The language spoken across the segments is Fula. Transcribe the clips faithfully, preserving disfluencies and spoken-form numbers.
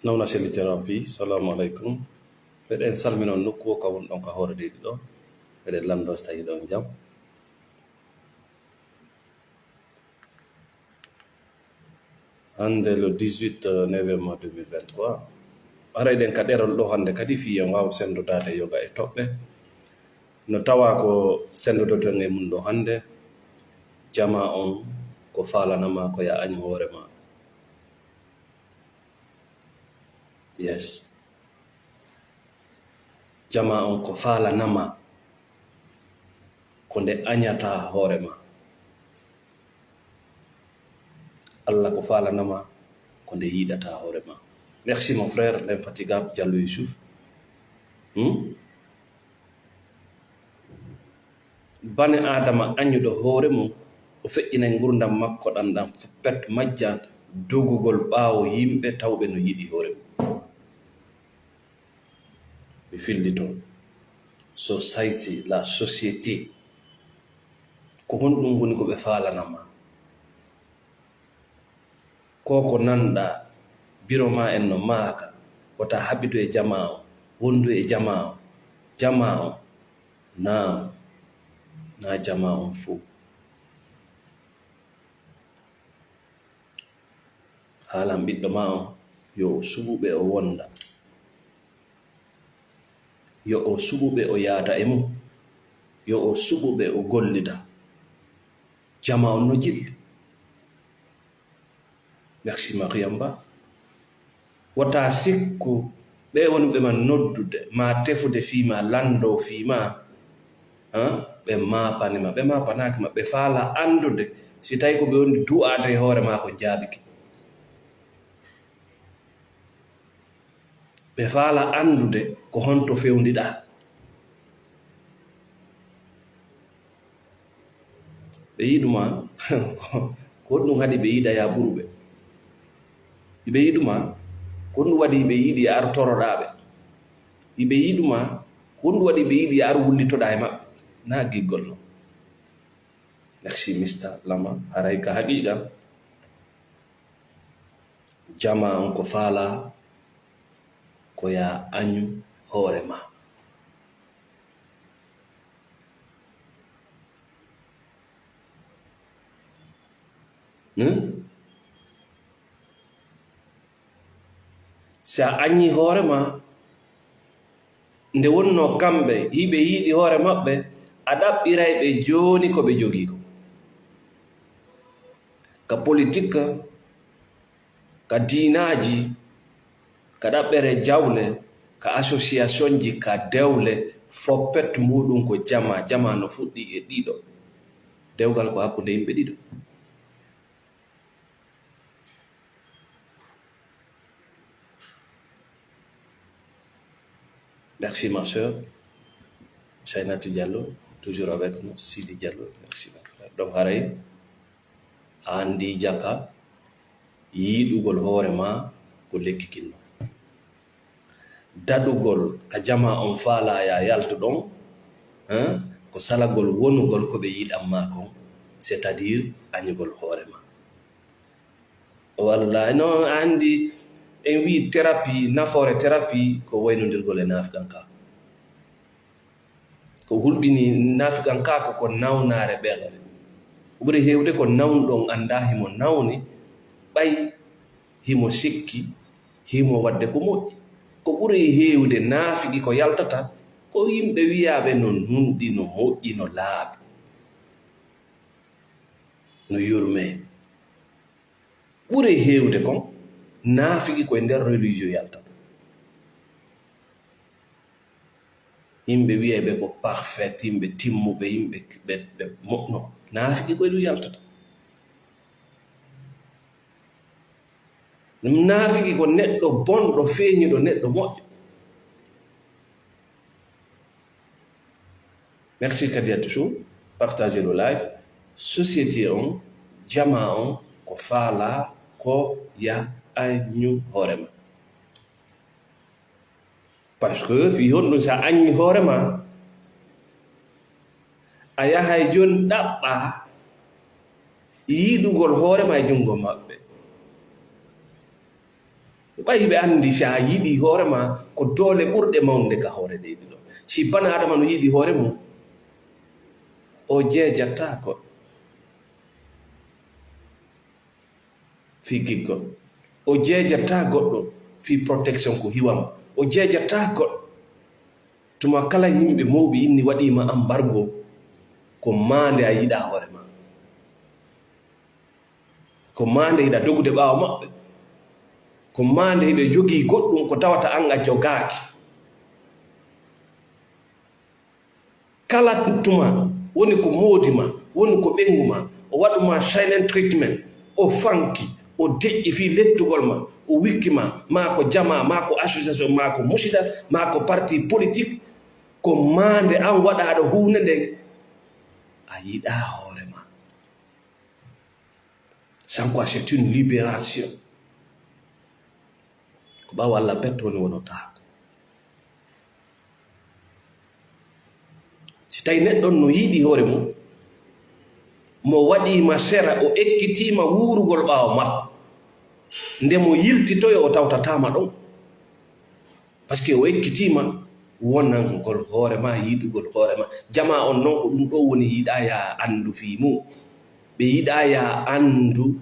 Nawna selli thérapie, salamu aleykum. Meɗen salmina on nokku o ka wonɗon ka hoore leydi ɗo. Meɗen lanndo so tawi ɗon jam. Hannde le dix-huit novembre deux mille vingt-trois. Ara eɗen ka ɗerol ɗo hannde kadi fii en waawa senndodaade yoga e toɓɓe. No tawa ko senndodoton e mum ɗo hannde, jamaa on ko faalanama ko ya añ hoore ma. Yes. Jamaa on ko faalanama ko nde añata hoore ma. Allah ko faalanama ko nde yiɗata hoore ma. Merci mon frère, l'infatigable Diallo Youssouf. Hmm? Bane Aadama añuɗo hoore mum, o feƴƴinay ngurndan makko ɗan, ɗan pet majjan dogugol ɓaawo yimɓe tawɓe no yiɗi hoore mum. Mi fillito. Society, la société. Ko honɗum woni ko ɓe faalanama? Ko ko nanɗa, biro ma en no maaka, wota haɓidu e jamaa on, wondu e jamaa on, jamaa on, naa, naa jamaa on fow. Haalan ɓiɗɗo ma on, yo o suɓu ɓe o wonda. Yo o suɓu ɓe o yaada e mum. Yo o suɓu ɓe o gollida. Jamaa on no jiɗi. Merci Mariam Ba. Wota sikku ɓe woni ɓe ma noddude, ma tefude fii ma, lanndo fii ma. Han? Ɓe maapani ma, ɓe maapanaaki ma, ɓe faala anndude si tawi ko ɓe woni du'aade e hoore ma ko jaabiki. Ɓe faala anndude ko honto fewndiɗaa. Ɓe yiɗuma, ko ɗum haɗi ɓe yiɗa ya ɓuru ɓe. Ɓe yiɗuma, ko ɗum waɗi ɓe yiɗi ya ar toroɗaa ɓe. Ɓe yiɗuma, ko ɗum waɗi ɓe yiɗi ya ar wullitoɗaa e maɓɓe. Na giggol no. Merci Mister Lama, haray ka haqiqa. Jamaa on ko faala ko ya añu hoore ma. Hmm? Si a añi hoore ma, nde wonnoo kamɓe hiɓe yiɗi hoore maɓɓe, a ɗaɓɓiray ɓe jooni ko ɓe jogii ko. Ka politik, ka diinaaji, ka ɗaɓɓere jawle, ka associationji, ka dewle, foppet muuɗum ko jamaa. Jamaa no fuɗɗi e ɗiɗo. Dewgal ko hakkunde yimɓe ɗiɗo. Merci, ma sœur. Sainati Diallo, toujours avec nous. Sidi Diallo, merci, mon frère. Donc, haray, a andi jaka, yiɗugol hoore ma ko lekki kinno. Daɗugol ka jamaa on faalaa ya yaltu ɗon, hein, ko salagol wonugol ko ɓe yiɗan ma kon, c'est-à-dire añugol hoore ma. Wallahi, no, a andi, en wi thérapie, nafoore thérapie ko waynondirgol e naafiqanka. Ko hulɓini naafiqanka ko, ko nawnaare ɓernde. Ko ɓuri heewde ko nawnuɗon anndaa himo nawni, ɓay himo sikki, himo waɗde ko moƴƴi. Ko ɓuri heewde naafiki ko yaltata, ko yimɓe wiyaaɓe no nunɗi, no moƴƴi, no laaɓi, no yurmee. Ɓuri heewde kon, naafiki ko e nder religion yaltata. Yimɓe wiyay ɓe ko parfait, yimɓe timmuɓe, yimɓe ɓe, ɓe moƴƴo. Naafiki ko e ɗum yaltata. Ɗum naafiki ko neɗɗo bonɗo feeñuɗo neɗɗo moƴƴo. Merci Kadiatou Show, partagez le live. Société on, jamaa on, ko faalaa ko ya añu hoore ma. Parce que fii honɗum si a añi hoore ma, a yahay jooni ɗaɓɓa yiɗugol hoore ma e junngo maɓɓe. Ɓay hiɓe anndi si a yiɗi hoore ma, ko doole ɓurɗe mawnde ka hoore leydi ɗo. Si bana Adama no yiɗi hoore mum, o jeejataako fii giggol. O jeejataa goɗɗo fii protection ko hiwa mo. O jeejataa goɗɗo. Tuma kala yimɓe mawɓe inni waɗii ma embargo, ko maande a yiɗaa hoore ma. Ko maande hiɗa dogude ɓaawo maɓɓe. Ko maande hiɓe jogii goɗɗum ko tawata an a jogaaki. Kala tuma woni ko moodi ma, woni ko ɓeyngu ma, o waɗu ma silent treatment, o fanki, o deƴƴi fii lettugol ma, o wikki ma, maa ko jamaa, maa ko association, maa ko musida, maa ko parti politique, ko maande an waɗaaɗo huunde nden, a yiɗaa hoore ma. Sans quoi, c'est une libération. Ko ɓaawo Alla petto woni wonotaako. Si tawi neɗɗo on no yiɗi hoore mum, mo waɗii ma sera, o ekkitii ma wuurugol ɓaawo makko, nde mo yiltitoyo o tawtataa ma ɗon. Parce que o ekkitii ma wonangol hoore ma, yiɗugol hoore ma. Jamaa on non, ko ɗum ɗoo woni yiɗaa yaa anndu fii mum. Ɓe yiɗaa yaa anndu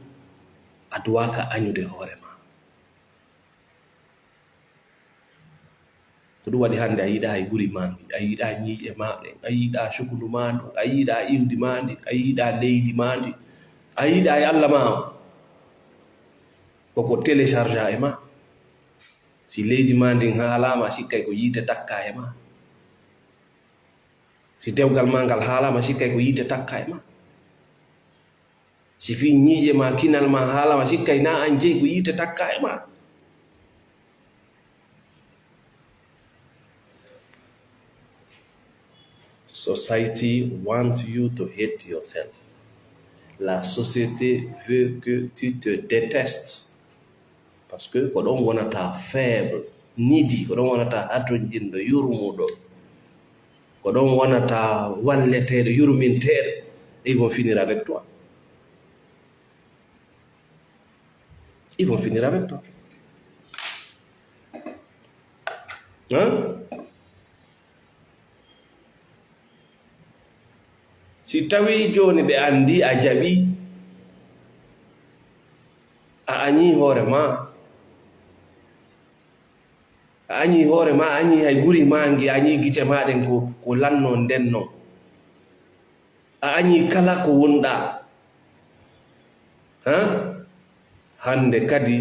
a duwaaka añude hoore ma. Ko ɗum waɗi hannde a yiɗaa e guri maa ngi, a yiɗaa ñiiƴe maa ɗen, a yiɗaa sukundu maa ndun, a yiɗaa iwdi maa ndi, a yiɗaa leydi maa ndi, a yiɗaa e Alla maa on. Ko ko télécharge e maa. Si leydi maa ndin haalaama, sikkay ko yiite takkaa e maa. Si dewgal maa ngal haalaama, sikkay ko yiite takkaa e maa. Si fii ñiiƴe maa, kinal maa haalaama, sikkay naa an jeyi ko yiite takkaa e maa. Society want you to hate yourself. La société veut que tu te détestes. Parce que ko ɗon wonata faible, needy, ko ɗon wonata hatonjinɗo, yurmuɗo. Ko ɗon wonata walleteeɗo, yurminteeɗo. Ils vont finir avec toi. Ils vont finir avec toi. Hein? Si tawii jooni ɓe anndii a jaɓii, a añii hoore maa, a añii hoore maa, a añii hay guri maa ngi, a añii gite maa ɗen ko, ko lanno nden non. A añii kala ko wonɗaa. Haa? Hannde kadi,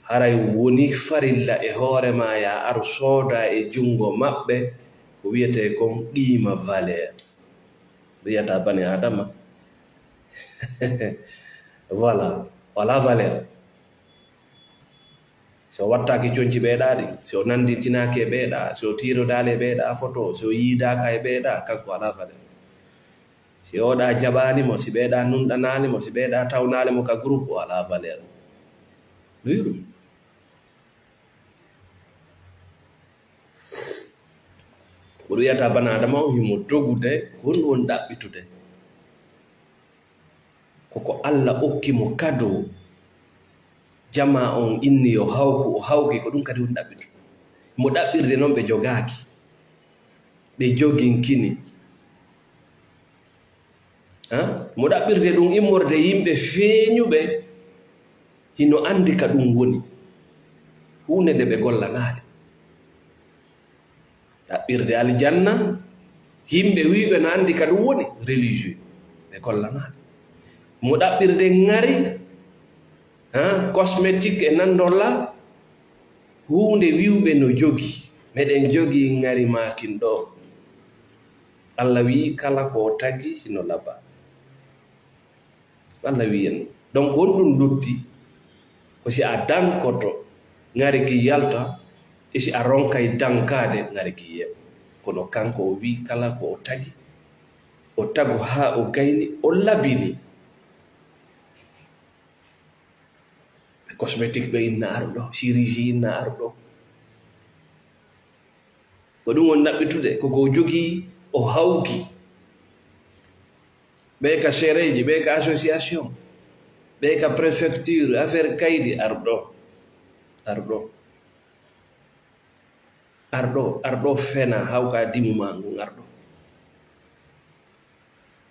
haray woni farilla e hoore maa, yaa aru sooda e junngo maɓɓe ko wiyetee kon qiima, valeur. Wiyata bani Aadama, voilà, walaa valeur. Si o wattaaki conci ɓeeɗaa ɗin, si o nanndintinaaki e ɓeeɗaa, si o tiirodaali e ɓeeɗaa foto, si o yiidaaka e ɓeeɗaa, kanko alaa valeur. Si oɗaa jaɓaani mo, si ɓeeɗaa nunɗanaali mo, si ɓeeɗaa tawnaali mo ka groupe, o alaa valeur. No yurmi. Ko ɗum wiyata bana Adama on, himo dogude, ko honɗum woni ɗaɓɓitude? Ko ko Alla okki mo kado, jamaa on inni yo hawku, o hawki, ko ɗum kadi woni ɗaɓɓitude. Mo ɗaɓɓirde non ɓe jogaaki, ɓe joginkini. Ha? Mo ɗaɓɓirde ɗum immorde yimɓe feeñuɓe, hino anndi ka ɗum woni. Huunde nde ɓe gollanaali. Ɗaɓɓirde aljanna, yimɓe wi'uɓe no anndi ka ɗum woni, religieux, ɓe gollanaali. Mo ɗaɓɓirde ŋari, ha, cosmétique e nandolla, huunde wi'uɓe no jogi, meɗen jogi ŋari maakin ɗo. Alla wi'i kala ko o tagi hino laba. Alla wi'i en. Donc, honɗum lutti? Ko si a dankoto, ŋari ki yalta, e si a ronkay dankaade, ŋari ki yeeɓa. Kono kanko o wi'i kala ko o tagi, o tagu haa o gayni, o labini. Ɓe cosmétique ɓe inna aru ɗo, chirurgie inna aru ɗo. Ko ɗum woni ɗaɓɓitude, ko ko o jogii, o hawki. Ɓe ka sereeji, ɓe ka association, ɓe ka préfecture, affaire kaydi, aru ɗo. Arɗo, arɗo, arɗo fena hawka dimu ma ngun arɗo.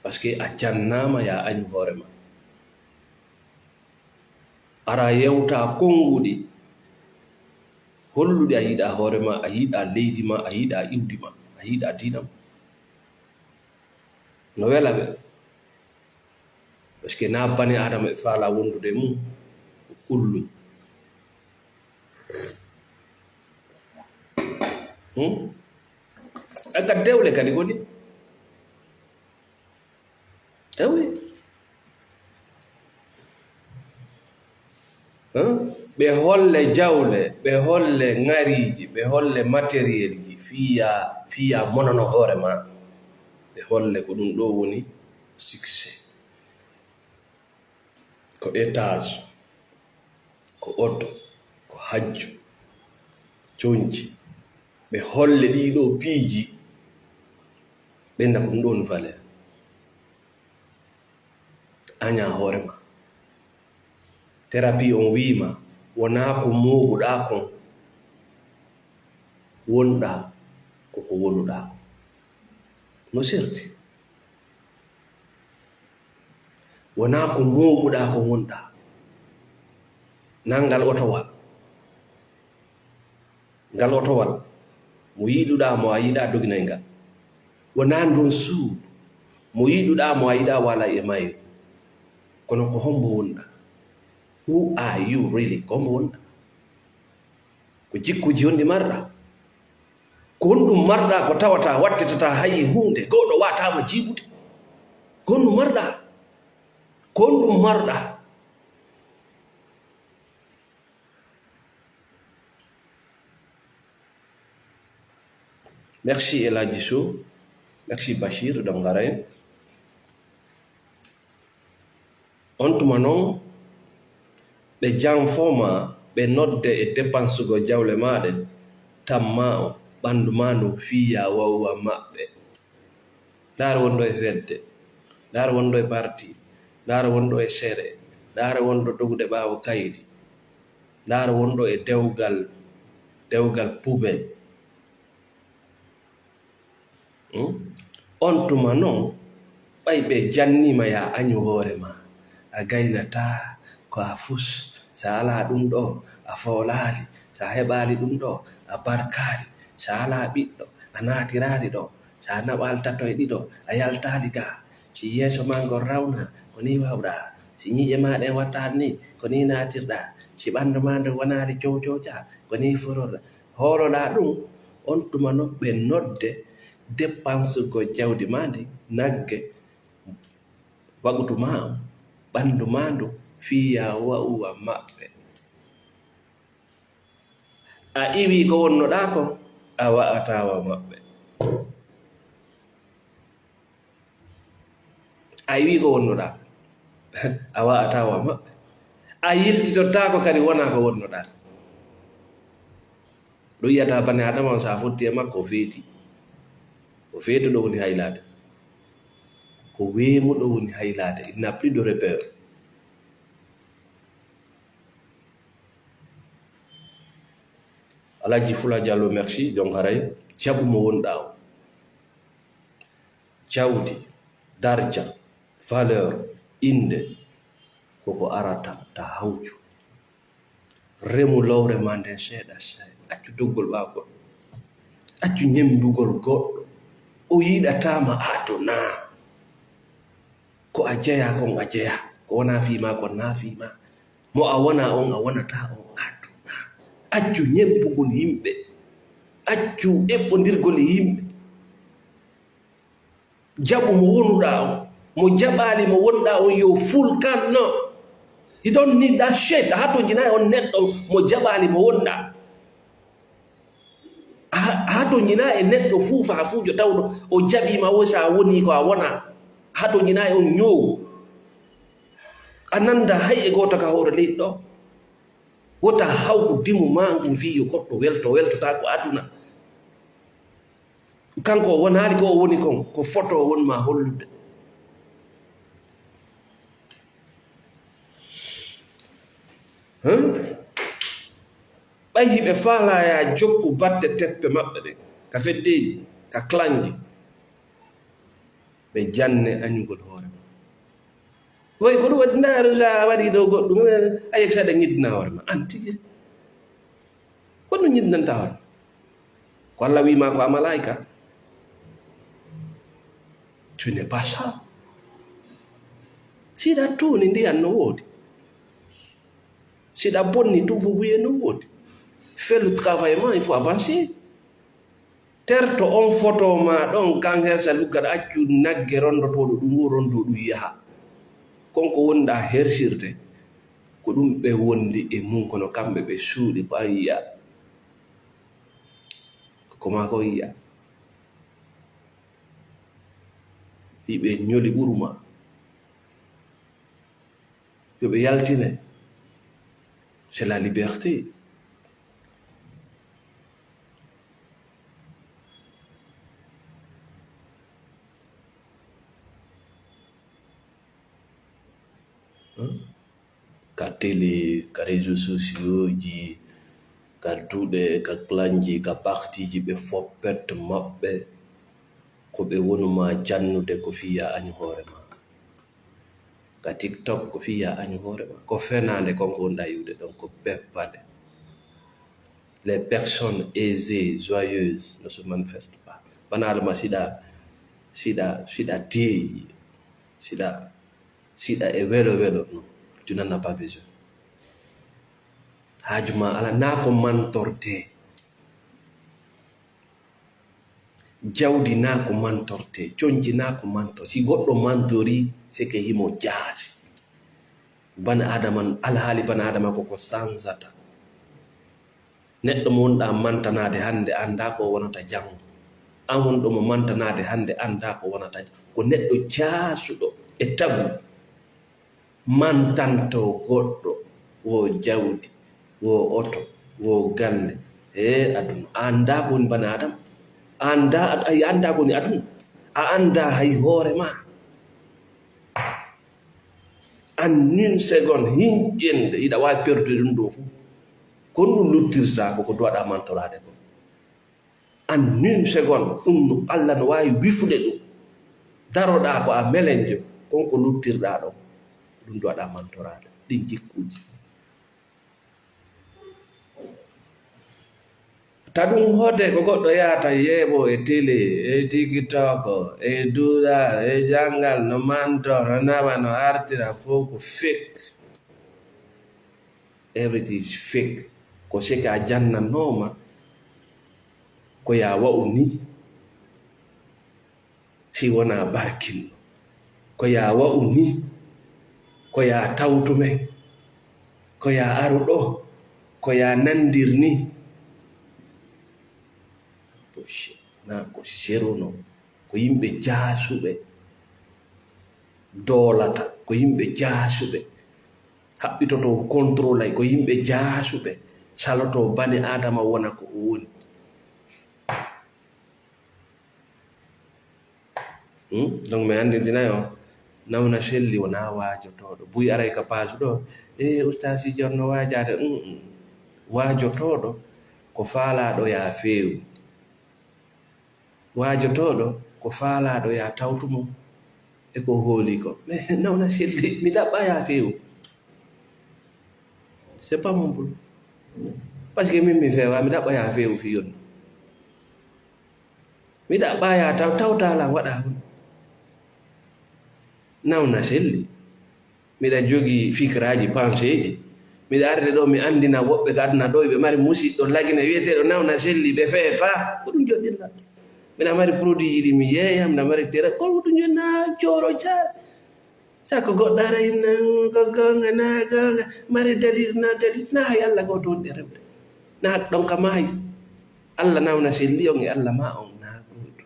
Parce que a jannaama ya añu hoore ma. Ara yewta konnguɗi holluɗi a yiɗa hoore ma, a yiɗa leydi ma, a yiɗa iwdi ma, a yiɗa diina ma. No wela ɓe. Parce que na bani Adama e faala wondude e mum, ko kulluñ. Hmm? Aka dewle kadi koni. Eh oui. Hein? Ɓe holle jawle, ɓe holle ŋariiji, ɓe holle matériel ji, fiya, fiya monono hoore ma. Ɓe holle ko ɗum ɗo woni succès. Ko étage, ko oto, ko hajju, conci. Ɓe holle ɗiɗo piiji, ɓe nda ko ɗum ɗo woni valeur. Aña hoore ma. Thérapie on wiima, wonaa ko mooɓuɗaa kon wonɗaa, ko ko wonuɗaa kon. No serti. Wonaa ko mooɓuɗaa kon wonɗaa. Nanngal otowal. Ngal otowal, mo yiɗuɗaa, mo a yiɗaa, doginay ngal. Wonaa ndun suudu, mo yiɗuɗaa, mo a yiɗaa, waalay e mayru. Kono ko hombo wonɗaa? Who are you really? Ko hombo wonɗaa? Ko jikkuuji honɗi marɗaa? Ko honɗum marɗaa ko tawata wattitataa hay e huunde, goo ɗo waataama jiiɓude? Ko honɗum marɗaa? Ko honɗum marɗaa? Merci El Hadji Sow. Merci Bachir Dongaray. On tuma non, ɓe janfoo ma, ɓe nodde e depansugol jawle maa ɗen, tammaa on, ɓanndu maa ndun fiya wawwa maɓɓe. Ndaar wonɗo e fedde, ndaar wonɗo e parti, ndaar wonɗo e sere, ndaar wonɗo dogude ɓaawo kaydi, ndaar wonɗo e dewgal, dewgal poubelle. Hmm? On tuma non, ɓay ɓe janniima ya añu hoore ma, a gaynataa ko a fus. Sa alaa ɗum ɗo, a foolaali. Sa heɓaali ɗum ɗo, a barkaali. Sa alaa ɓiɗɗo, a naatiraali ɗo. Sa naɓaali tato e ɗiɗo, a yaltaali gaa. Si yeeso maa ngol rawnaa, ko nii waawɗaa. Si ñiiƴe maa ɗen wattaali nii, ko nii naatirɗaa. Si ɓanndu maa ndun wonaali cowcowcaa, ko nii fororɗaa. Hooloɗaa ɗum, on tuma non ɓe nodde depansugol jawdi maa ndin, nagge, wagutu maa on, ɓanndu maa ndun, fiya wawwa maɓɓe. A iwii ko wonnoɗaa kon, a wa'ataa wa maɓɓe. A iwii ko wonnoɗaa, a wa'ataa wa maɓɓe. A yiltitotaako kadi wonaa ko wonnoɗaa. Ɗum yiyata bani Adama on, so a fotti e makko, o feeti. O feetuɗo woni haylaade. Ko weemuɗo woni haylaade. Il n'a plus de repère. Alhaji Fula Diallo, merci. Donc, haray, jaɓu mo wonɗaa o. Jawdi, darja, valeur, innde, koko arata ta hawju. Remu lowre ma nden seeɗa seeɗa. Accu doggol ɓaawo goɗɗo. Accu ñemmbugol goɗɗo. O yiɗataa ma aduna. Ko a jeyaa kon a jeyaa. Ko wonaa fii maa kon naa fii maa. Mo a wonaa on a wonataa on aduna. Accu ñemmbugol yimɓe. Accu eɓɓondirgol e yimɓe. Jaɓu mo wonuɗaa on. Mo jaɓaali mo wonɗaa on, yo fulkanno. You don't need that shit. A hatonjinaa on neɗɗo mo jaɓaali mo wonɗaa. A, a hatonjinaa e neɗɗo fuu faafuujo tawɗo o jaɓii ma, wo so a wonii ko a wonaa. A hatonjinaa e on ñoowu. A nannda hay e gooto ka hoore leydi ɗo. Wota hawku dimu maa ngun fii yo goɗɗo welto, weltotaako aduna. Kanko o wonaali ko o woni kon, ko foto o won maa hollude. Huh? Ɓay hiɓe faalaa yaa jokku batte teppe maɓɓe ɗen, ka feddeeji, ka klanji, ɓe janne añugol hoore ma. Way ko ɗum waɗi, ndaaro sa waɗi ɗo goɗɗum, a yek saɗa ñiddina hoore ma, an tigi. Ko ɗum ñiddinanta hoore ma? Ko Alla wii ma ko a malaayika? Ce n'est pas ça. Siɗa tuuni ndiyan no woodi. Siɗa bonni tububuye no woodi. Fais le travail, il faut avancer. Terto on foto ma ɗon kan hersa luggal accu nagge rondotooɗo ɗum wo rondo ɗum yaha. Kon ko wonɗa hersirde, ko ɗum ɓe wondi e mum, kono kamɓe ɓe suuɗi ko an yi'a. Ko maa ko yi'a. Hiɓe ñoli ɓuru ma. Yo ɓe yaltine. C'est la liberté. Ka télé, ka réseaux sociaux ji, ka duɗe, ka klanji, ka partiji, ɓe foppet maɓɓe. Ko ɓe wonu ma jannude ko fii yaa añu hoore ma. Ka TikTok ko fii yaa añu hoore ma. Ko fenaande kon ko wonɗa yi'ude ɗon, ko beppande. Les personnes aisées, joyeuses, ne se manifestent pas. Bana adama siɗa, siɗa, siɗa teeyi, siɗa, siɗa e welo welo, non, tu n'en as pas besoin. Haaju ma ala, naa ko mantorte. Jawdi naa ko mantorte, coñci naa ko manto. Si goɗɗo mantori, c'est que himo jaasi. Bana adama, alhaali bana adama ko ko sansata. Neɗɗo mo wonɗa mantanaade hannde anndaa ko wonata janngo. An wonɗo mo mantanaade hannde anndaa ko wonata janngo. Ko neɗɗo jaasuɗo e tagu. Mantanto goɗɗo, wo jawdi, wo oto, wo galle. Ee, aduna. A anndaa ko woni bana adama. A anndaa, a anndaa ko woni aduna. A anndaa hay hoore ma. En une seconde, hinƴende, hiɗa waawi perdude ɗum ɗoo fof. Ko ɗum luttirta ko ko duwaɗa mantoraade ko. En une seconde, ɗum no, Alla no waawi wifude ɗum. Daroɗaa ko a melenjo, kon ko luttirɗaa ɗon, ɗum duwaɗa mantoraade. Ɗin jikkuuji. Ta ɗum hote ko goɗɗo yahata yeeɓo e télé, e TikTok, e duɗal, e janngal, no manto, no nama, no artira, fof ko fake. Everything is fake. Ko seke a jannanooma, ko yaa wa'u ni. Si wonaa barkinɗo, ko yaa wa'u ni, ko yaa tawtu men, ko yaa aru ɗoo, ko yaa nanndir ni. Naa ko seruno, ko yimɓe jaasuɓe doolata, ko yimɓe jaasuɓe haɓɓitotoo contrôle, ko yimɓe jaasuɓe salotoo bani Aadama wona ko o woni. Hmm? Donc, mi anndintinaay on, Nawna Selli wonaa waajotooɗo. Buy aray ka page ɗoo, "E, ustaasiijo on no waajaade." Mm, mm. Waajotooɗo ko faalaaɗo yaa feewu. Waajotooɗo ko faalaaɗo yaa tawtu mo e ko hooli ko. Mais Nawna Selli, mi ɗaɓɓaa yaa feewu. C'est pas mon boulot. Parce que min mi feewaa, mi ɗaɓɓaa yaa feewu fii yonno. Mi ɗaɓɓaa yaa taw, tawtaa lan waɗa hun. Nawna Selli. Miɗa jogii fikiraaji, panseeji. Miɗa arde ɗoo, mi anndina woɓɓe ka aduna ɗoo, ɓe mari musiɗɗo lagine wi'eteeɗo Nawna Selli, ɓe feetaa. Ko ɗum joɗɗinɗa. Miɗa mari produit ji ɗi mi yeeya, miɗa mari tere, ko ɗum joɗɗinɗa, cooro caar. Sakko goɗɗo ara inna, ko goonga, na goonga, mari dalil, na dalil, na hay Alla gooto woni e rewde. Na ɗon ka maayi. Alla Nawna Selli on e Alla ma on, na gooto.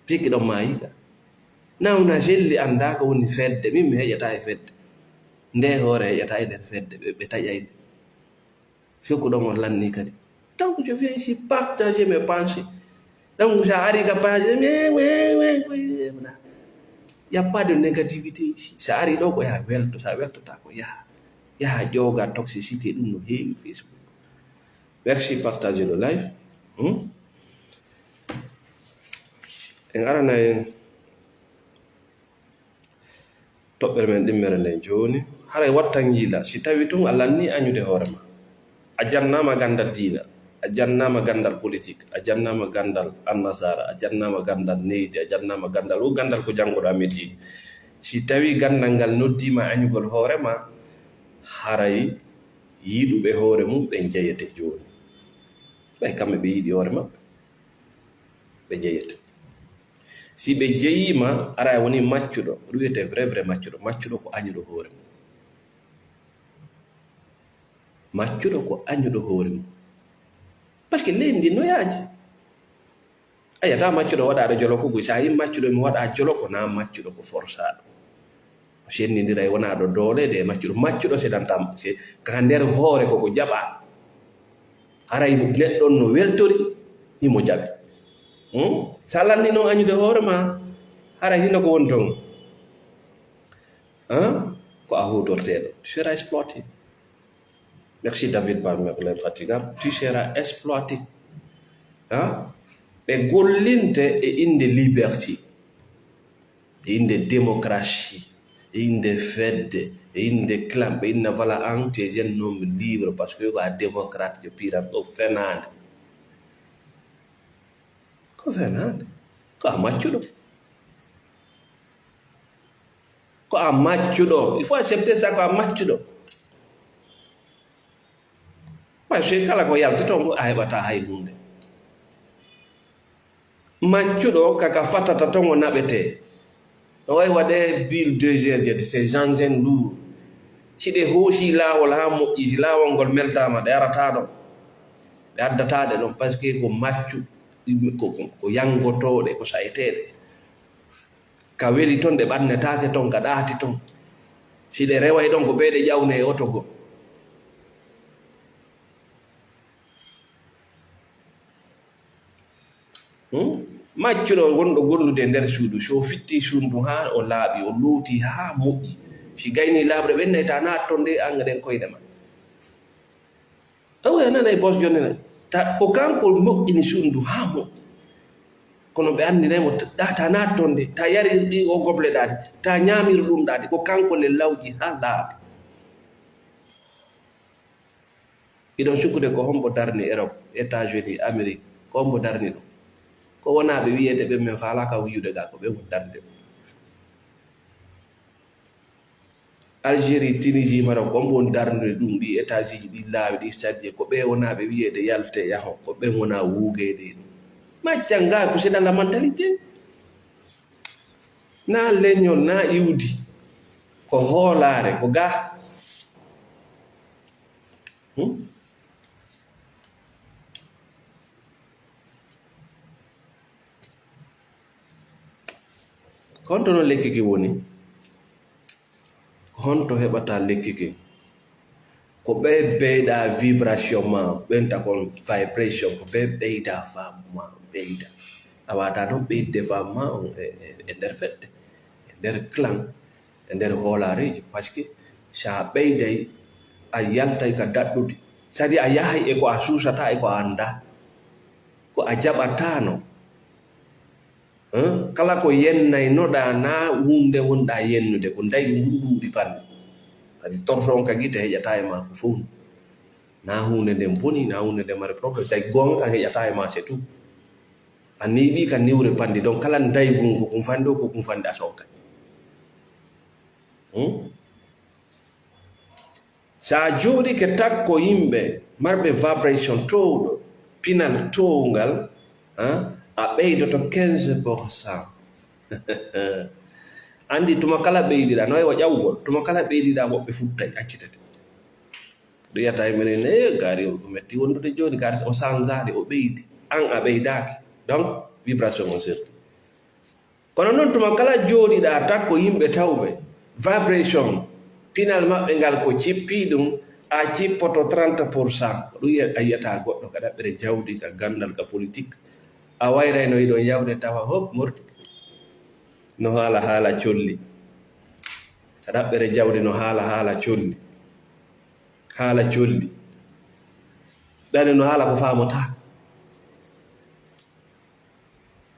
Fiki ɗon maayi ka. Nawna Selli anndaa ko woni fedde, min mi heƴataa e fedde. Nde hoore heƴataa e nder fedde, ɓe, ɓe taƴay nde. Fiki ɗon on lanni kadi. Donc, je viens ici partager mes pensées. Donc, sa ari ka page, mais, mais, mais, mais, y a pas de négativité ici. Sa ari ɗoo ko yaa welto, sa weltotaako, yaha. Yaha ƴooga toxicité, ɗum no heewi Facebook. Merci, partagez le live. Hmm? En arana en toɓɓere men ɗimmere nden jooni. Haray wattan yiila, si tawi tun a lanni añude hoore ma. A jannaama ganndal diina, a jannaama ganndal politik, a jannaama ganndal annasara, a jannaama ganndal neydi, a jannaama ganndal, o ganndal ko janngoɗaa métier. Si tawi ganndal ngal noddiima añugol hoore ma, haray yiɗuɓe hoore mum ɓen jeyete jooni. Ɓay kamɓe ɓe yiɗi hoore maɓɓe, ɓe jeyete. Si ɓe jeyiima, ara woni maccuɗo, ɗum wiyetee vrai, vrai maccuɗo. Maccuɗo ko añuɗo hoore mum. Maccuɗo ko añuɗo hoore mum. Parce que leydi ndi no yaaji. A yiyata maccuɗo waɗaaɗo jolo ko buy. So a yii maccuɗo mi waɗa jolo, ko na maccuɗo, ko forsaaɗo. O sennindira e wonaaɗo doole de maccuɗo. Maccuɗo sedantam, se ka nder hoore ko ko jaɓa. Haray neɗɗo on no weltori, himo jaɓi. Hmm? Sa lanni noon añude hoore ma, haray hino ko woni toon. Hein? Ko a huutorteeɗo. Tu seras exploité. Merci David Bamia pour l'infatigable. Tu seras exploité. Hein? Ɓe gollinte e innde liberté, e innde démocratie, e innde fedde, e innde clan, ɓe inna wala an, tu es un homme libre parce que ko a démocrate, je pirate, ko fenaande. Ko fenaande. Ko a maccuɗo. Ko a maccuɗo. Il faut accepter ça, ko a maccuɗo. Parce que kala ko yalti toon ko a heɓata hay huunde. Maccuɗo kaka fatata toon o naɓetee. No wayi waɗee bill deux heures jetti, c'est engin lourd. Si ɗe hoosi laawol haa moƴƴi, si laawol ngol meltaama, ɗe arataa ɗon. Ɗe addataa ɗe ɗon, parce que ko maccu, ko, ko, ko yanngotooɗe, ko sa'eteeɗe. Ka weli ton, ɗe ɓannetaake ton, ka ɗaati ton. Si ɗe reway ɗon, ko ɓe ɗe ƴawne e oto goo. Hmm? Maccuɗo wonɗo gollude e nder suudu, si o fitti suudu haa o laaɓi, o looti haa moƴƴi. Si gaynii laaɓude, ɓennay ta naat ton de, an ɗen koyɗe ma. Awa, a nanay bos jonne ne. Ta, ko kanko moƴƴini suudu haa moƴƴi. Kono ɓe anndinay mo, ta, ta naat ton de, ta yarir ɗi o goble ɗaadi, ta ñaamir ɗum ɗaadi, ko kanko le lawƴi haa laaɓi. Hiɗon sukkude ko hombo darni Europe, États-Unis, Amérique, ko hombo darni ɗum? Ko wonaa ɓe wiyeede ɓen men faalaaka wiyude ga, ko ɓen woni darnde ɗum. Algérie, Tunisie, Maroc, ko hombo woni darnude ɗum, ɗi États-Unis, ɗi laawi, ɗi Saudi, ko ɓe wonaa ɓe wiyeede yalte yaho, ko ɓen wonaa wuugeede e ɗum. Macca nga ko c'est dans la mentalité. Na leñol, na iwdi, ko hoolaare, ko ga. Hmm? Ko honto non lekki ki woni? Ko honto heɓata lekki ki? Ko ɓe ɓeyda vibration ma, ɓenta kon vibration, ko ɓe ɓeyda faamu ma, ɓeyda. A wata non ɓeyde faamu ma on e, e, e nder fedde, e nder clan, e nder hoolareeji, parce que si a ɓeyday, a yaltay ka daɗɗudi. C'est-à-dire a yahay e ko a suusata, e ko a annda, ko a jaɓataano. Hein? Kala ko yennaynoɗaa, na huunde wonɗaa yennude, ko ndaygu ngun ɗuuɗi panni. Kadi torso on ka gite heƴataa e maa ko fow. Na huunde nden boni, na huunde nden mari problème. Tawi goonga kan heƴataa e maa, c'est tout. A niiɓii ka niwre panndi, donc kala ndaygu ngu ko kun fanndi o, ko kun fanndi a sonka. Hmm? So a jooɗike takko yimɓe marɓe vibration toowɗo, pinal toowngal, ah, a ɓeydoto quinze pour cent. Anndi tuma kala ɓeydiɗaa, no wayi wa ƴawgol, tuma kala ɓeydiɗaa woɓɓe futtay, accitete. Ɗum yiyata e minen, "Eh, kaari o, ɗum metti wondude jooni, kaari o sanzaade, o ɓeydi." An a ɓeydaaki. Donc, vibration on serti. Kono noon, tuma kala jooɗiɗaa takko yimɓe tawɓe, vibration, pinal maɓɓe ngal ko cippi ɗum, a cippoto trente pour cent. Ko ɗum yiya-, a yiyata goɗɗo ka ɗaɓɓere jawdi, ka ganndal, ka politik. A wayrayno hiɗon yawde tawa hop morti. No haala haala colli. Ka ɗaɓɓere jawdi no haala haala colli. Haala colli. Ɓe ane no haala ko faamataa.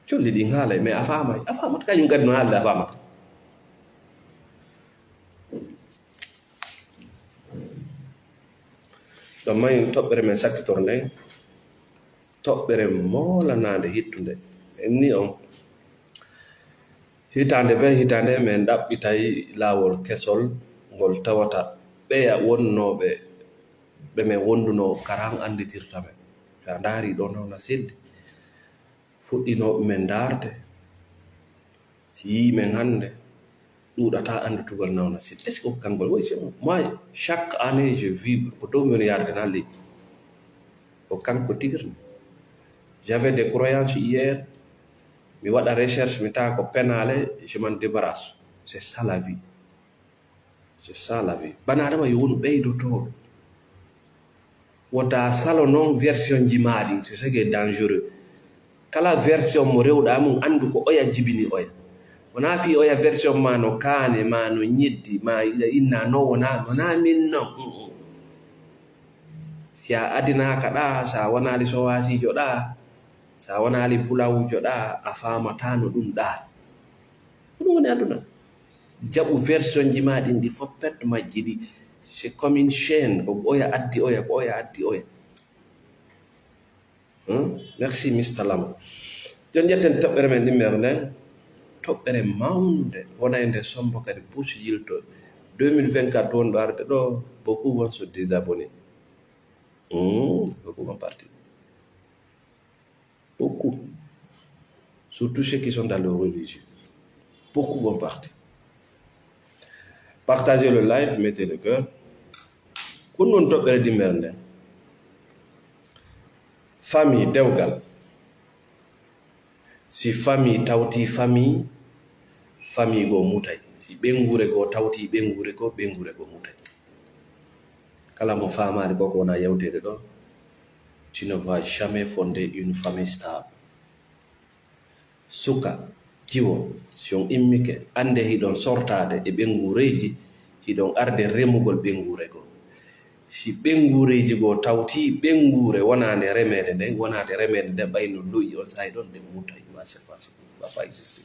Colli ɗin haalay, mais a faamay, a faamata. Kañum kadi no haalde a faamata. Ɗon may toɓɓere men sakkitor nden, toɓɓere moolanaande hittunde. En ni on, hitaande be hitaande, men ɗaɓɓitay laawol kesol ngol tawata ɓeya wonnooɓe, ɓe men wondunoo karan annditirta men. Si a ndaari ɗoo nawna selli, fuɗɗinooɓe men ndaarde, si yii men hannde, ɗuuɗataa annditugol nawna selli. Est-ce que ko kanngol? Oui, c'est moi. Moi, chaque année, je vibre. Ko dow mi woni yaade naa leydi. Ko kanko tigirmi. J'avais des croyances hier, mi waɗa recherche, mi tawa ko penaale, je m'en débarrasse. C'est ça la vie. C'est ça la vie. Bana Adama yo wonu ɓeydotooɗo. Wota salo noon version ji maa ɗin, c'est ce qui est dangereux. Kala version mo rewɗa mum, anndu ko oya jibini oya. Wonaa fii oya version ma no kaane, ma no ñeddi, ma iɗa inna, no wonaa, wonaa min non. Mm, mm. Si a adinaaka ɗa, sa wonaali sowaasiijo ɗa, sa wonaali bulawujo ɗa, a faamataa no ɗum ɗa. Ko ɗum woni aduna. Jaɓu version ji ma ɗin, ɗi fof pet majji ɗi. C'est comme une chaîne. Ko oya addi oya, ko oya addi oya. Hmm? Merci, Mister Lam. Jon ƴetten toɓɓere men ɗimmere nden. Toɓɓere mawnde. Wona e nde sombo kadi busi yilto. Deux mille vingt-quatre wonɗo arde ɗo, beaucoup vont se désabonner. Hmm? Beaucoup vont partir. Beaucoup. Surtout ceux qui sont dans le religieux. Beaucoup vont partir. Partagez le live, mettez le cœur. Ko non toɓɓere ɗimmere nden. Famille, dewgal. Si famille tawti famille, famille goo mutay. Si ɓeynguure goo tawti ɓeynguure goo, ɓeynguure goo mutay. Kala mo faamaali ko, ko wona yewteede ɗo, tu ne vas jamais fonder une famille stable. Suka, jiwo, si on immike, annde hiɗon sortaade e ɓeynguureeji, hiɗon arde remugol ɓeynguure goo. Si ɓeynguureeji goo tawti ɓeynguure wonaande remeede nden, wonaade remeede nden, ɓay no lo'i on saa'i ɗon, nde mutay, ma c'est pas, va pas exister.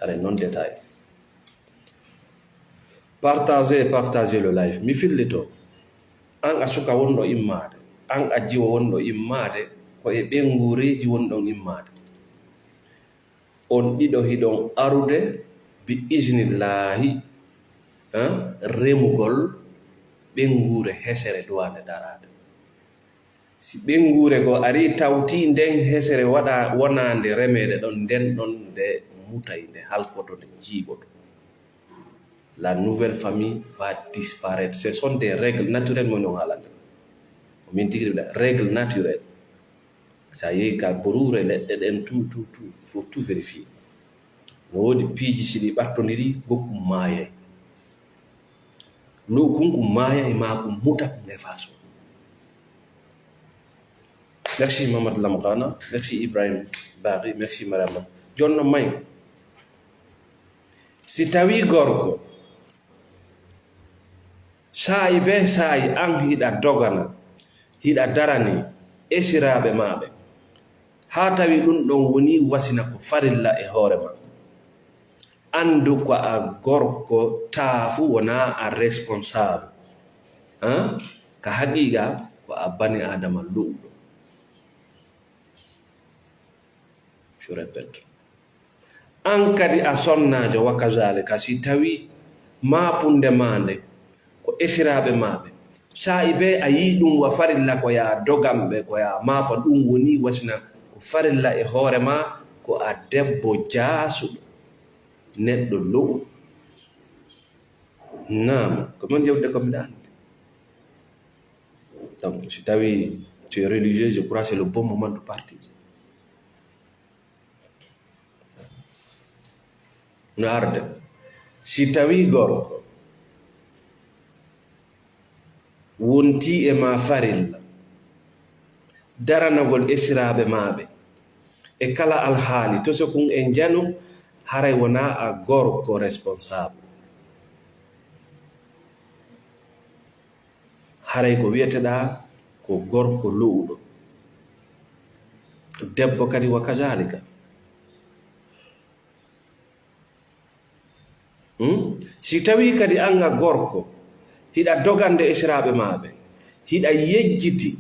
Are non détail. Partagez, partagez le live. Mi fillito. An a suka wonɗo immaade. An a jiwo wonɗo immaade. Ko e ɓeynguureeji wonɗon immaade. On ɗiɗo hiɗon arude bi iznillaahi, hein, remugol ɓeynguure hesere duwaande daraade. Si ɓeynguure goo arii tawti nden hesere waɗa wonaande remeede ɗon, nden ɗon nde mutay, nde halkoto, nde jiiɓoto. La nouvelle famille va disparaître. Ce sont des règles naturelles, mo non haalande. Ko min tigi ɗum règle naturelle. Sa yehi ka buruure leɗɗe ɗen, tout, tout, tout, il faut tout vérifier. No woodi piiji, si ɗi ɓattondiri, gokkum maayay. Lo'u kun, kun maayay, ma kun muta, kun e façon. Merci Mamadou Lamgana, merci Ibrahim Bari, merci Mariama. Jonno may, si tawi gorko, saa'i be saa'i an hiɗa dogana, hiɗa darani esiraaɓe maa ɓe, haa tawi ɗum ɗon woni wasina ko farilla e hoore ma. Anndu ko a gorko, taa fu wonaa a responsable. Hein? Ka haqiiqa, ko a bani Aadama lo'uɗo. Je répète. An kadi a sonnaajo, wa kazaalika, si tawi maapunde maa nde ko esiraaɓe maa ɓe, saa'i be a yi'i ɗum wa farilla, ko yaa dogan ɓe, ko yaa maapa, ɗum woni wasina ko farilla e hoore maa, ko a debbo jaasuɗo, neɗɗo lo'u. Naam, ko non yewde ko mbiɗa anndi. Donc, si tawi tu es religieux, je crois c'est le bon moment de partir. No arde. Si tawi gorko wonti e ma farilla, daranagol esiraaɓe maa ɓe e kala alhaali, to so kun en njanu, haray wonaa a gorko responsable. Haray ko wi'eteɗaa ko gorko lo'uɗo. Debbo kadi wa kazalika. Hmm? Si tawii kadi an a gorko, hiɗa dogande esiraaɓe maa ɓen, hiɗa yejjiti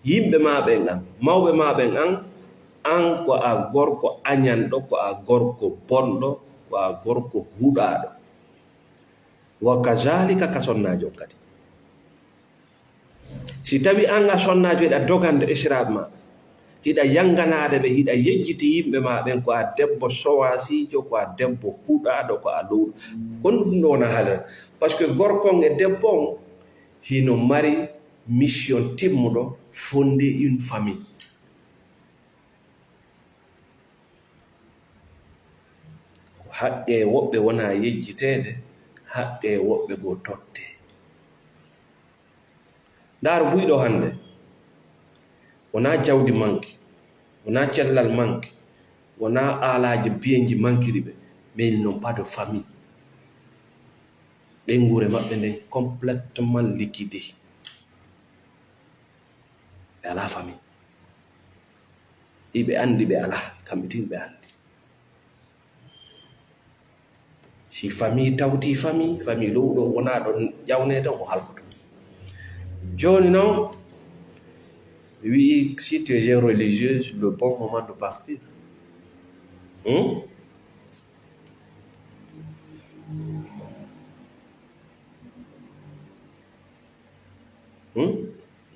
yimɓe maa ɓen an, mawɓe maa ɓen an, an ko a gorko añanɗo, ko a gorko bonɗo, ko a gorko huɗaaɗo. Wa kazalika ka sonnaajo on kadi. Si tawii an a sonnaajo hiɗa dogande esiraaɓe maa, hiɗa yannganaade ɓe, hiɗa yejjiti yimɓe maa ɓen, ko a debbo sowaasiijo, ko a debbo huɗaaɗo, ko a lowɗo. Kono ɗum ɗoo wonaa haalira. Parce que gorko on e debbo on hino mari mission timmuɗo, fonder une famille. Ko haqqee woɓɓe wonaa yejjiteede, haqqee woɓɓe goo tottee. Ndaaru buy ɗoo hannde, wonaa jawdi manki, wonaa cellal manki, wonaa aalaaji biyenji mankiri ɓe, mais ils n'ont pas de famille. Ɓeynguure maɓɓe nden complètement liquidé. Ɓe alaa famille. Iɓe anndi ɓe alaa, kamɓe tin ɓe anndi. Si famille tawti famille, famille lowɗo wonaa ɗon ƴawnee tan o halkoto. Jooni non, mi wi'i, si tu es religieuse, le bon moment de partir. Hmm? Hmm?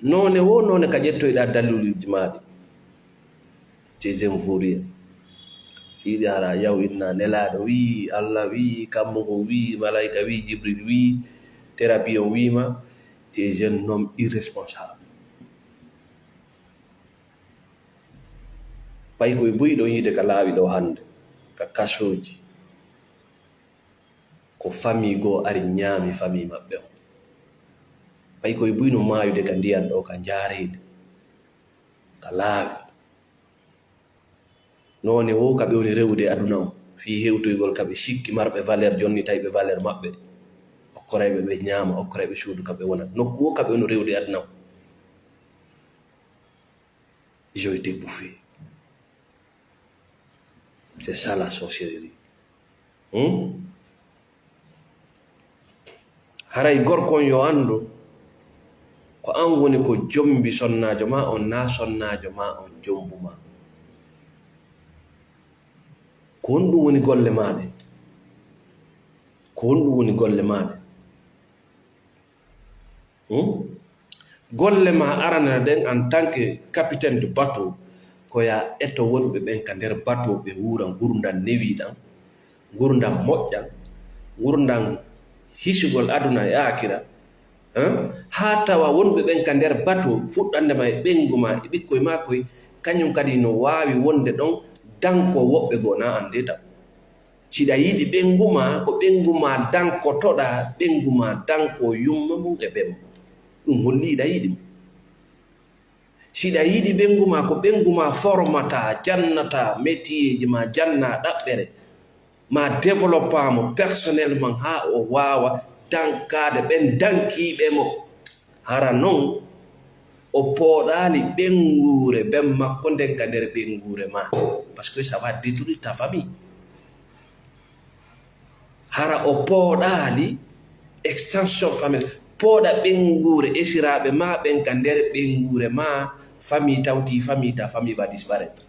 Noone wo noone ka ƴettoyɗaa dalluliiji maaɗi. Deuxième vaurien. Siidi hara yaw inna nelaaɗo wii, Allah wii, kammu ngu wii, malaika wii, Jibril wii, thérapie on wii ma, tu es un homme irresponsable. Pay koye buy ɗon yiide ka laawi ɗo hannde, ka kasooji. Ko famille goo ari ñaami famille maɓɓe on. Ɓay koye buy no maayude ka ndiyan ɗo, ka njaareendi, ka laawi. Noone wo ka ɓe woni rewude aduna on, fii hewtoygol ka ɓe sikki marɓe valeur, jonnitayɓe valeur maɓɓe, okkorayɓe ɓe ñaama, okkorayɓe suudu ka ɓe wona. Nokku wo ka ɓe woni rewude aduna on. Ils ont été bouffés. C'est ça la sorcellerie. Hmm? Haray gorko on yo anndu, ko an woni ko jombi sonnaajo ma on, naa sonnaajo ma on jombu ma. Ko honɗum woni golle maa ɗen? Ko honɗum woni golle maa ɗen? Hmm? Golle ma aranere ɗen en tant que capitaine de bateau, ko ya eto wonɓe ɓen ka nder bateau, ɓe wuura ngurndan newiɗan, ngurndan moƴƴan, ngurndan hisugol aduna e aakira, hein? Haa tawa wonɓe ɓen ka nder bateau, fuɗɗande ma e ɓeyngu ma e ɓikkoy ma koy, kañum kadi no waawi wonde ɗon danko woɓɓe goo, na annde taw. Si ɗa yiɗi ɓeyngu ma, ko ɓeyngu ma dankotoɗaa, ɓeyngu ma danko yumma mum e bemma. Ɗum holli hiɗa yiɗi mo. Si ɗa yiɗi ɓeyngu ma, ko ɓeyngu ma formataa, jannataa métierji ma, jannaa ɗaɓɓere, ma développaa mo personnellement haa o waawa dankaade ɓen dankiiɓe mo. Hara non, o pooɗaali ɓeynguure ben makko nden ka nder ɓeynguure maa. Parce que ça va détruire ta famille. Hara o pooɗaali extension famille. Pooɗa ɓeynguure esiraaɓe maa ɓen ka nder ɓeynguure maa, famille tawti famille, ta famille va disparaître.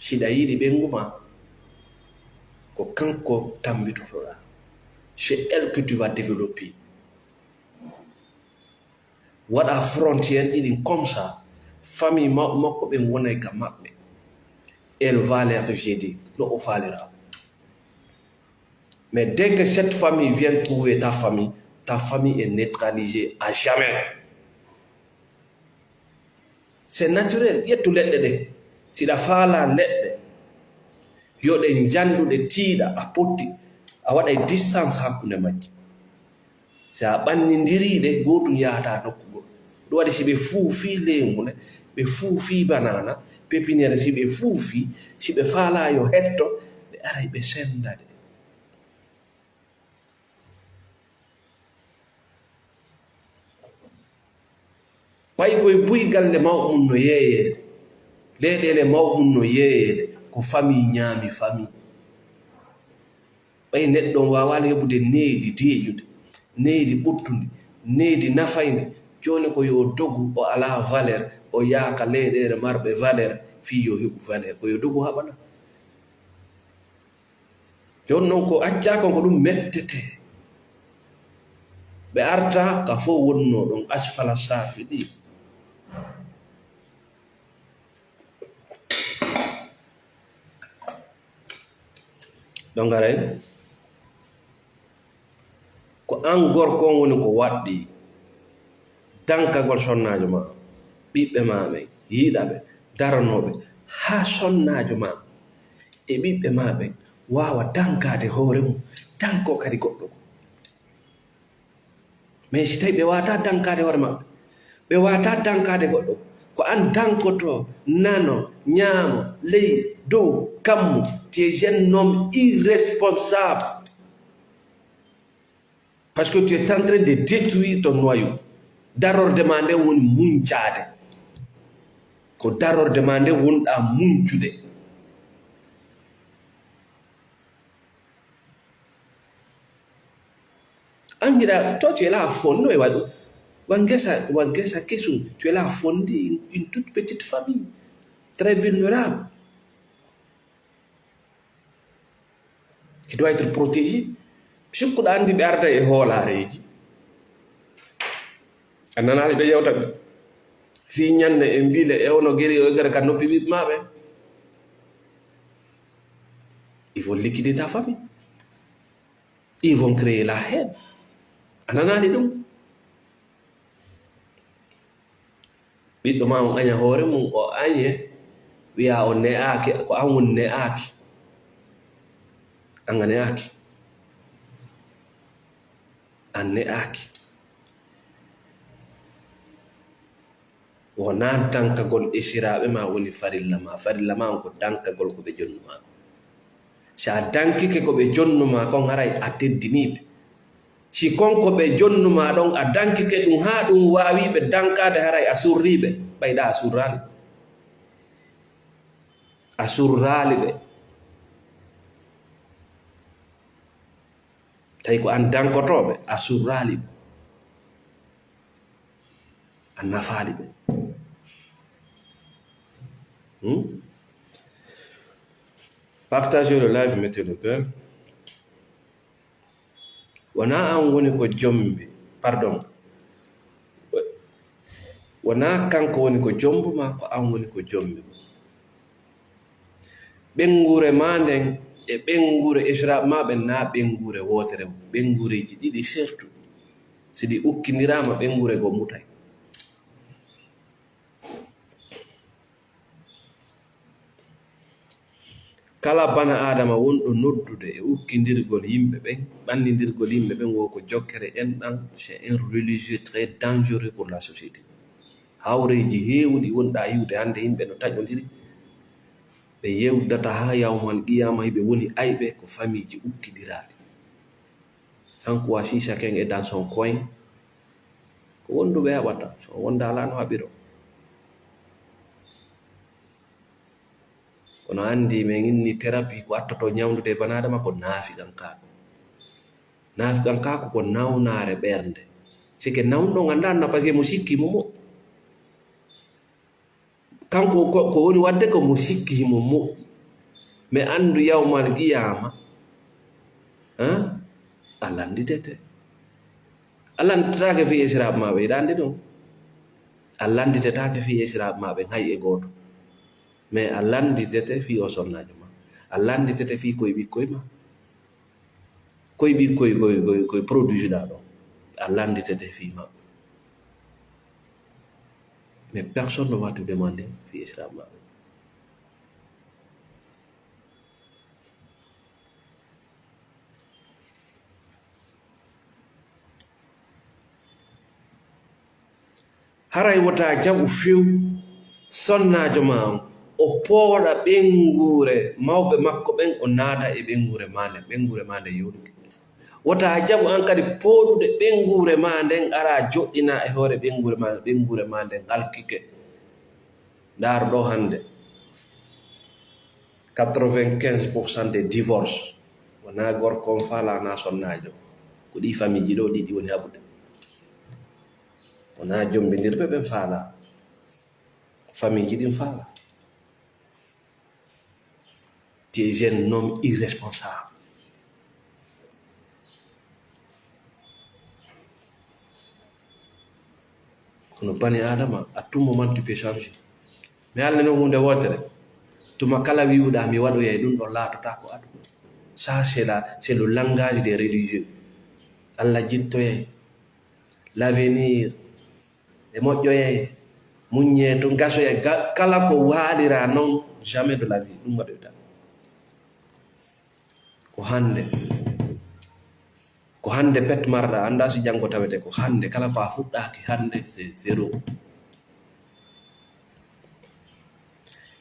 Si ɗa yiɗi ɓeyngu maa, ko kanko tambitotoɗaa. C'est elle que tu vas développer. Waɗa frontière ji ɗin comme ça, famille ma-, makko ɓen wonay ka maɓɓe. Elle va les rejeter, no o faalira. Mais dès que cette famille vient trouver ta famille, ta famille est neutralisée à jamais. C'est naturel. Ƴettu leɗɗe ɗen. Si ɗa faalaa leɗɗe, yo ɗe njandu, ɗe tiiɗa, a potti, a waɗay distance hakkunde majje. Si a ɓannindirii ɗe, gootum yahataa nokku goɗɗo. Ɗum waɗi si ɓe fuufii leemunde, ɓe fuufii banana, pépinière, si ɓe fuufii, si ɓe faalaa yo hetto, ɓe aray ɓe senda ɗe. Ɓay koye buy galle mawɓe mum no yeeyeede, leyɗeele mawɓe mum no yeeyeede, ko famii ñaami famii. Ɓay neɗɗo on waawaali heɓude needi deeƴundi, needi ɓuttundi, needi nafayndi, jooni ko yo dogu, o alaa valeur, o yaha ka leyɗeele marɓe valeur, fii yo heɓu valeur, ko yo dogu haɓana. Jooni non ko accaa kon ko ɗum mettetee. Ɓe arta ka fof wonnoo ɗon asfala saafiliin. Ɗo ngaray, ko an gorko on woni ko waɗɗii dankagol sonnaajo maa, ɓiɓɓe maa ɓen, yiɗa ɓe, daranoo ɓe, haa sonnaajo maa e ɓiɓɓe maa ɓen waawa dankaade hoore mum, dankoo kadi goɗɗo goo. Mais si tawi ɓe waawataa dankaade hoore maɓɓe, ɓe waawataa dankaade goɗɗo, ko an dankotoo, nano, ñaamo, ley, dow, kammu, tu es un homme irresponsable. Parce que tu es en train de détruire ton noyau. Darorde maa nden woni muncaade. Ko darorde maa nden wonɗaa muncude. An hiɗa, toi, tu es là à fond, no e waɗu. Wa ngesa, wa ngesa kesum, tu es là à fond, une, une toute petite famille, très vulnérable, qui doit être protégée. Sukkuɗo anndi ɓe arda e hoolaareeji. A nanaali ɓe yewta ɓe. Fii ñande e mbiile e ono geri o e gara ka noppi ɓiɓɓe maa ɓe. Ils vont liquider ta famille. Ils vont créer la haine. A nanaali ɗum? Ɓiɗɗo maa on aña hoore mum, o añe, wi'a o ne'aaki, ko an woni ne'aaki. An a ne'aaki. An ne'aaki. Wonaa dankagol esiraaɓe maa woni farilla maa. Farilla maa on ko dankagol ko ɓe jonnu maa kon. Si a dankike ko ɓe jonnu maa kon, haray a teddinii ɓe. Si kon ko ɓe jonnu maa ɗon, a dankike ɗum haa ɗum waawii ɓe dankaade, haray a surrii ɓe, ɓay ɗaa a surraali. A surraali ɓe. Tawi ko an dankotooɓe, a surraali ɓe. A nafaali ɓe. Hmm? Partagez le live, mettez le cœur. Wonaa an woni ko jombi, pardon. Wonaa kanko woni ko jombu maa, ko an woni ko jombi. Ɓeynguure maa nden e ɓeynguure esiraaɓe maa ɓen naa ɓeynguure wootere, ɓeynguureeji ɗiɗi surtout. Si ɗi ukkindiraama, ɓeynguure goo mutay. Kala bana Aadama wonɗo noddude e ukkindirgol yimɓe ɓen, ɓannindirgol yimɓe ɓen, wo ko jokkere enɗan, c'est un religieux très dangereux pour la société. Hawreeji heewuɗi wonɗaa yi'ude hannde, yimɓe no taƴondiri, ɓe yewdata haa yawmal qiyaama, hiɓe woni ayɓe, ko famiiji ukkindiraaɗi. Sans quoi, si chacun est dans son coin, ko wonduɓe haɓata, so wonda alaa no haɓiroo. Kono anndi men inni thérapie ko attoto ñawndude e banaadama ko naafiqankaaku. Naafiqankaaku ko nawnaare ɓernde. Sike nawnuɗo nganndaa na parce que mo sikki mo moƴƴi. Kanko ko, ko woni waɗde ko mo sikki himo moƴƴi. Mais anndu yawmal qiyaama, han, a lannditete. A lannditetaake fii esiraaɓe maa ɓe, hiɗa anndi ɗum? A lannditetaake fii esiraaɓe maa ɓen hay e gooto. Mais a lannditete fii o sonnaajo maa. A lannditete fii koye ɓikkoy maa. Koye ɓikkoy koye, koye, koye produit ɗaa ɗon. A lannditete fii maɓɓe. Mais personne ne va te demander fii esiraaɓe maa ɓen. Haray wota jaɓu few sonnaajo maa on, o pooɗa ɓeynguure mawɓe makko ɓen, o naada e ɓeynguure maa nden, ɓeynguure maa nden yooɗuke. Wota a jaɓu an kadi pooɗude ɓeynguure ma nden, ara joɗɗina e hoore ɓeynguure ma, ɓeynguure ma nden halkike. Ndaar ɗo hannde, quatre-vingt-quinze pour cent des divorces, wonaa gorko on faalaa, naa sonnaajo. Ko ɗii famille ji ɗo ɗiɗi woni haɓude. Wonaa jombindirɓe ɓen faalaa. Famille ji ɗin faalaa. Tu es un homme irresponsable. Kono bani Adama, à tout moment tu peux changer. Mi haalna non huunde wootere. Tuma kala wi'uɗaa mi waɗoyay ɗum ɗon, laatotaako aduna. Ça, c'est la, c'est le langage des religieux. Allah jittoyay. L'avenir. E moƴƴoyay. Muññee tun, gasoyay. Ga-, kala ko waaliraa non, jamais de la vie. Ɗum waɗoyta. Ko hannde. Ko hannde pet marɗa, anndaa si janngo tawete ko hannde. Kala ko a fuɗɗaaki hannde, c'est zéro.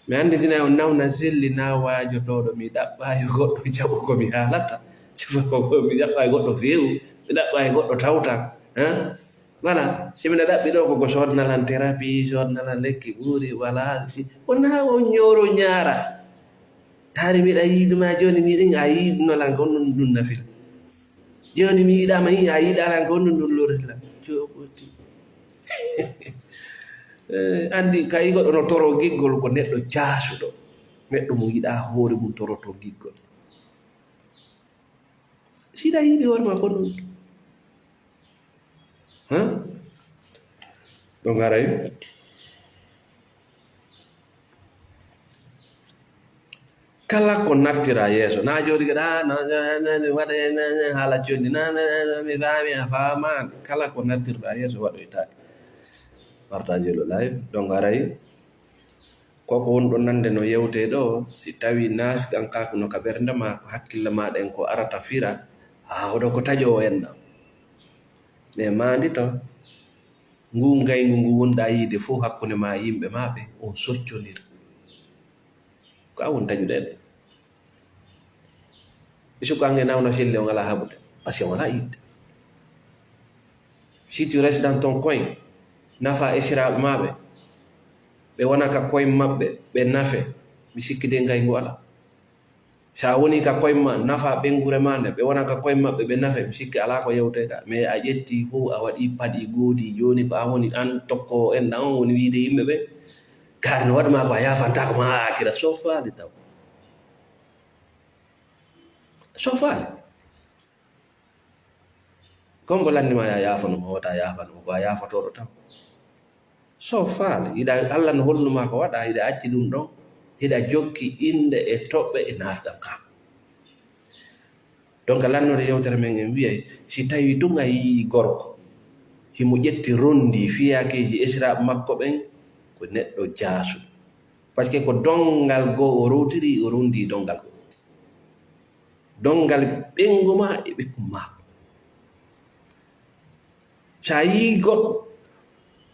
Mi annditinaay on nawna selli naa waajotooɗo, mi ɗaɓɓaayi goɗɗo jaɓu ko mi haalata. Sifa ko, ko mi ɗaɓɓaayi goɗɗo feewu, mi ɗaɓɓaayi goɗɗo tawta. Hein? Voilà, si miɗa ɗaɓɓi ɗo ko, ko soodnalan thérapie, soodnalan lekki ɓuuri, voilà. Si, wonaa on ñooro ñaara. Taari miɗa yiɗuma jooni, miɗin a yiɗunolan ko ɗum, ɗum nafila. Jooni mi yiɗaama, yi a yiɗalan ko ɗum, ɗum lorrila. Joɓoti. Eh, anndi kay goɗɗo no toro giggol ko neɗɗo jaasuɗo. Neɗɗo mo yiɗa hoore mum toroto giggol. Siɗa yiɗi hoore ma ko ɗum. Hein? Ɗo ngaray. Kala ko nattira yeeso, na jooɗi kadi, ah, na, na, na, na, waɗa, na, na, haala conndi, na, na, na, na, mi faami, a faamaani. Kala ko nattirɗa yeeso, waɗoytaake. Partage le live. Donc, aray, koko woni ɗo nande no yewte ɗo, si tawi naafiqankaaku no ka ɓernde ma, ko hakkille ma ɗen ko arata fira, ah, oɗo ko taƴoowo enɗam. Mais maandi to, ngu ngayngu ngu wonɗa yiide fof hakkunde ma e yimɓe ma ɓe, on soccondir. Ko an woni taƴuɗo en. Ɓe sukkange nawna felle on alaa haɓude, parce que on alaa yiɗde. Si tu restes dans ton coin, nafa esiraaɓe ma ɓe, ɓe wona ka koye maɓɓe, ɓe nafe, mi sikki de ngayngu alaa. So a woni ka koye ma, nafa ɓeynguure ma nde, ɓe wona ka koye maɓɓe, ɓe nafe, mi sikki alaa ko yewtee ka. Mais a ƴetti fof, a waɗi paɗi gooti, jooni ko an woni an tokkoowo en ɗan, on woni wiide yimɓe ɓe, kaari no waɗi ma ko a yaafantaako ma a akira. So faali taw. So faali. Kon ko lanni ma, ya yaafano mo, wota yaafano mo, ko a yaafotooɗo taw. So faali, hiɗa, Allah no hollu ma ko waɗa, hiɗa acci ɗum ɗon, hiɗa jokki innde e toɓɓe e naafɗan ka. Donc, lannude yewtere men en wiyay, si tawi tun a yii gorko, himo ƴetti rondi fiyakeeji esiraaɓe makko ɓen, ko neɗɗo jaasu. Parce que ko donngal goo o rowtiri, o rondi donngal goo. Donngal ɓeyngu ma e ɓeyngu maako. So a yii goɗɗo,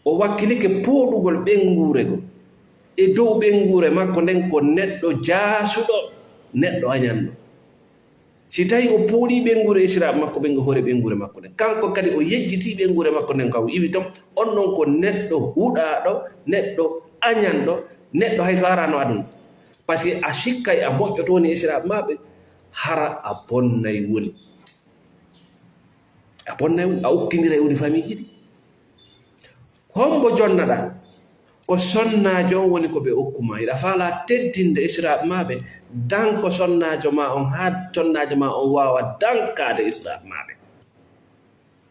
o wakkilike pooɗugol ɓeynguure goo, e dow ɓeynguure makko nden ko neɗɗo jaasuɗo, neɗɗo añanɗo. Si tawi o pooɗii ɓeynguure esiraaɓe makko ɓen e hoore ɓeynguure makko nden, kanko kadi o yejjitii ɓeynguure makko nden, ka o iwi ton, on ɗon ko neɗɗo huɗaaɗo, neɗɗo añanɗo, neɗɗo hay faaraano aduna. Parce que a sikkay a moƴƴoto woni esiraaɓe maa ɓe, hara a bonnay woni. A bonnay woni, a ukkindiray woni famiiji ɗi. Hombo jonnaɗaa? Ko sonnaajo on woni ko ɓe okku ma. Hiɗa faalaa teddinde esiraaɓe maa ɓe, danko sonnaajo maa on, haa sonnaajo maa on waawa dankaade esiraaɓe maa ɓe.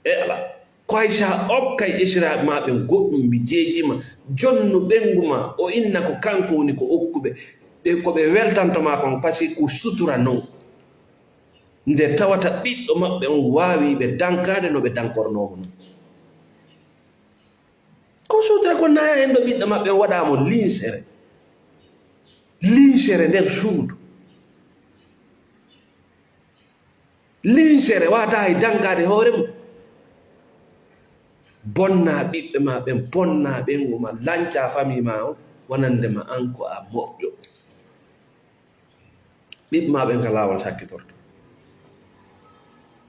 E alaa. Ko hay so a okkay esiraaɓe maa ɓen goɗɗum, mi jeejii ma, jonnu ɓeyngu maa, o inna ko kanko woni ko okku ɓe. Ɓe, ko ɓe weltanto maa kon, parce que ko sutura non. Nde tawata ɓiɗɗo maɓɓe on waawii ɓe dankaade no ɓe dankornoo mo non. Ko suutra ko naya en ɗo ɓiɗɗo maɓɓe on waɗaa mo linsere. Linsere nder suudu. Linsere wata hay dankaade hoore mum. Bonna ɓiɓɓe ma ɓen, bonna ɓeyngu ma, lanca famille ma on, wonande ma an ko a moƴƴo. Ɓiɓɓe ma ɓen ka laawol sakkitorto.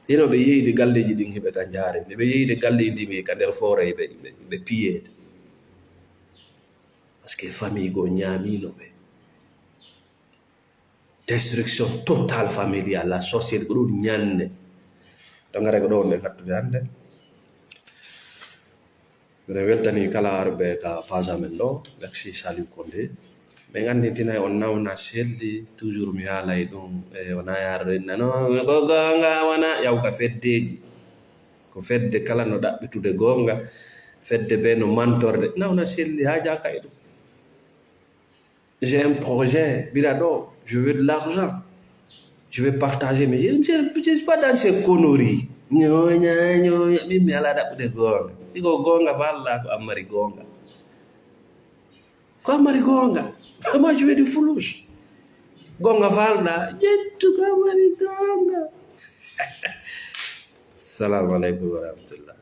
Ino ɓe yeyde galleeji ɗin, hiɓe ka njaare. Nde ɓe yeyde galleeji ɗin, ɓe ka nder foore, ɓe, ɓe, ɓe piyeede. Parce que famille goo ñaamiino ɓe. Destruction totale familiale, la société ko ɗum ñande. To ngare ko ɗo wonde ngattude hannde. Mbiɗa weltani kala arɓe ka page amen ɗo, Lexi Saliou Condé. Ɓe ngannditina on nawna selli, toujours mi haalay ɗum, e wona yaarde nano, ko goonga wona, yaw ka feddeeji. Ko fedde kala no ɗaɓɓitude goonga, fedde be no mantorde, nawna selli, haajaka e ɗum. J'ai un projet, mbiɗa ɗo, je veux de l'argent. Je vais partager, mais je ne suis pas dans ces conneries. Ñooña, ñooña, min mi alaa ɗaɓɓude goonga. Si ko goonga fa Allah, ko an mari goonga. Ko an mari goonga. Moi, je veux du fulus. Goonga fa Allah, ƴettu ko an mari goonga. Salamu aleykum wa rahmatullah.